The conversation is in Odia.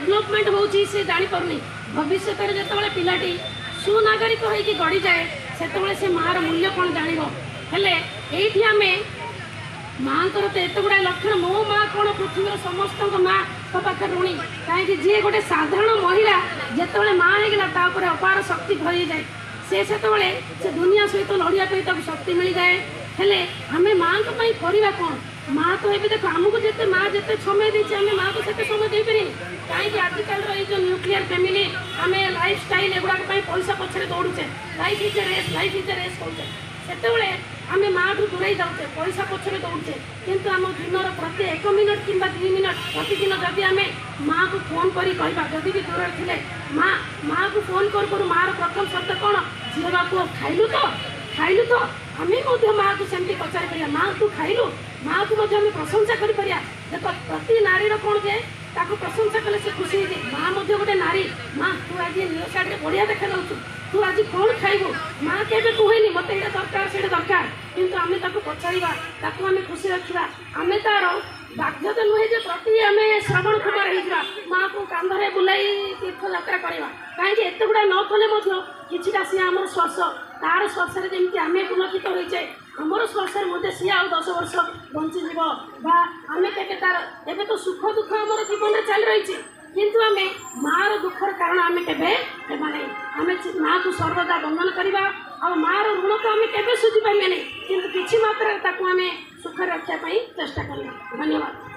ଡେଭଲପମେଣ୍ଟ ହେଉଛି ସେ ଜାଣିପାରୁନି। ଭବିଷ୍ୟତରେ ଯେତେବେଳେ ପିଲାଟି ସୁନାଗରିକ ହେଇକି ଗଢ଼ିଯାଏ, ସେତେବେଳେ ସେ ମାଆର ମୂଲ୍ୟ କ'ଣ ଜାଣିବ। ହେଲେ ଏଇଠି ଆମେ ମାଆଙ୍କର ତ ଏତେ ଗୁଡ଼ାଏ ଲକ୍ଷଣ, ମୋ ମା' କ'ଣ ପୃଥିବୀର ସମସ୍ତଙ୍କ ମାଆଙ୍କ ପାଖରେ ଋଣୀ। କାହିଁକି ଯିଏ ଗୋଟେ ସାଧାରଣ ମହିଳା ଯେତେବେଳେ ମା' ହେଇଗଲା, ତା ଉପରେ ଅପାର ଶକ୍ତି ଭରି ହେଇଯାଏ। ସେ ସେତେବେଳେ ସେ ଦୁନିଆ ସହିତ ଲଢ଼ିବା ପାଇଁ ତାକୁ ଶକ୍ତି ମିଳିଯାଏ। ହେଲେ ଆମେ ମାଆଙ୍କ ପାଇଁ କରିବା କ'ଣ? ମା ତ ଏବେ ଦେଖ, ଆମକୁ ଯେତେ ମା ଯେତେ ସମୟ ଦେଇଛି, ଆମେ ମାଆକୁ ସେତେ ସମୟ ଦେଇପାରିନି। କାହିଁକି ଆଜିକାଲିର ଏଇ ଯେଉଁ ନ୍ୟୁକ୍ଲିୟର ଫ୍ୟାମିଲି, ଆମେ ଲାଇଫ୍ ଷ୍ଟାଇଲ୍ ଏଗୁଡ଼ାକ ପାଇଁ ପଇସା ପଛରେ ଦୌଡ଼ୁଛେ। "Life is a race, life is a race" କହୁଛେ। ସେତେବେଳେ ଆମେ ମାଆଠୁ ଦୂରେଇ ଯାଉଛେ, ପଇସା ପଛରେ ଦୌଡ଼ୁଛେ। କିନ୍ତୁ ଆମ ଦିନର ପ୍ରତି 1 ମିନିଟ୍ କିମ୍ବା 2 ମିନିଟ୍ ପ୍ରତିଦିନ ଯଦି ଆମେ ମାଆକୁ ଫୋନ୍ କରି କହିବା, ଯଦି ବି ଦୂରରେ ଥିଲେ ମା, ମାଆକୁ ଫୋନ୍ କରୁ କରୁ ମାଆର ପ୍ରଥମ ଶବ୍ଦ କ'ଣ? "ଝିଅ ବା ପୁଅ, ଖାଇଲୁ ତ? ଖାଇଲୁ ତ?" ଆମେ ମଧ୍ୟ ମାଆକୁ ସେମିତି ପଚାରି ପାରିବା, "ମା, ତୁ ଖାଇଲୁ?" ମାଆକୁ ମଧ୍ୟ ଆମେ ପ୍ରଶଂସା କରିପାରିବା। ଦେଖ, ପ୍ରତି ନାରୀର କ'ଣ ଯେ ତାକୁ ପ୍ରଶଂସା କଲେ ସେ ଖୁସି ହେଇଯାଏ। ମା ମଧ୍ୟ ଗୋଟେ ନାରୀ। "ମା, ତୁ ଆଜି ନୂଆ ଶାଢ଼ୀରେ ବଢ଼ିଆ ଦେଖାଯାଉଛୁ। ତୁ ଆଜି କ'ଣ ଖାଇବୁ?" ମା କେବେ କୁହେନି ମୋତେ ଏଇଟା ଦରକାର, ସେଇଟା ଦରକାର। କିନ୍ତୁ ଆମେ ତାକୁ ପଚାରିବା, ତାକୁ ଆମେ ଖୁସି ରଖିବା। ଆମେ ତାର ବାଧ୍ୟତା ନୁହେଁ ଯେ ପ୍ରତି ଆମେ ଶ୍ରବଣ କୁମାର ହେଇଯିବା, ମାଆକୁ କାନ୍ଧରେ ବୁଲାଇ ତୀର୍ଥଯାତ୍ରା କରିବା। କାହିଁକି ଏତେ ଗୁଡ଼ା ନ କଲେ ମଧ୍ୟ କିଛିଟା ସିଏ ଆମର ସ୍ପର୍ଶ, ତାର ସ୍ପର୍ଶରେ ଯେମିତି ଆମେ ପୁଲକିତ ହୋଇଛେ, ଆମର ସ୍ପର୍ଶରେ ମଧ୍ୟ ସିଏ ଆଉ 10 ବର୍ଷ ବଞ୍ଚିଯିବ। ବା ଆମେ କେବେ ତାର, ଏବେ ତ ସୁଖ ଦୁଃଖ ଆମର ଜୀବନରେ ଚାଲି ରହିଛି, କିନ୍ତୁ ଆମେ ମାଆର ଦୁଃଖର କାରଣ ଆମେ କେବେ ହେବା ନାହିଁ। ଆମେ ମାଆକୁ ସର୍ବଦା ବନ୍ଦନ କରିବା। ଆଉ ମାଆର ଋଣ ତ ଆମେ କେବେ ସୁଝି ପାରିବାନି, କିନ୍ତୁ କିଛି ମାତ୍ରାରେ ତାକୁ ଆମେ ସୁଖରେ ରଖିବା ପାଇଁ ଚେଷ୍ଟା କରିବା। ଧନ୍ୟବାଦ।